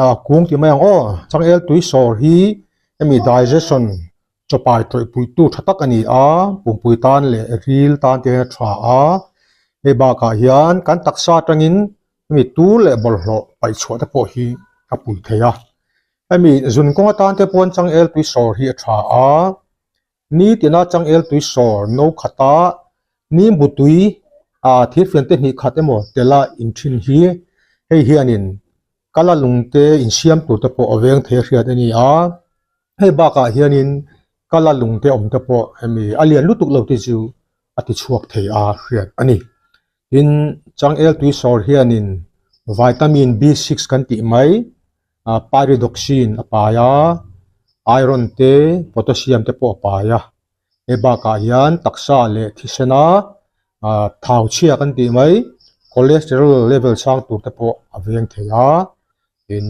Ah kung ti mai ang aw changel tui sawr hi hemi digestion chawpai tawih pui tu tha tak a ni a pumpui tan leh ril tan te hian a tha a hei bakah hian kan taksa atangin hemi tur leh bawlhhlawh paih chhuah te pawh hi a pui thei a hemi zun kawng atan te pawn changel tui sawr hi a tha a nitina changel tui sawr no khata nimbu tui ah thirfian te hnih khat emaw tela inthin hi hei hianin kala lung te insiam tur te pawh a veng thei a hriat a ni a hei bakah hianin kala lung te awm te pawh hemi a lian lutuk lo te chu a ti chhuak thei a hriat a ni tin changel tui sawr hianin vitamin B six kan tih mai ah pyridoxine a pai a iron te potassium te pawh a pai a hei bakah hian taksa leh thisena ah thau chhia kan tih mai cholesterol level sang tur te pawh a veng thei a tin.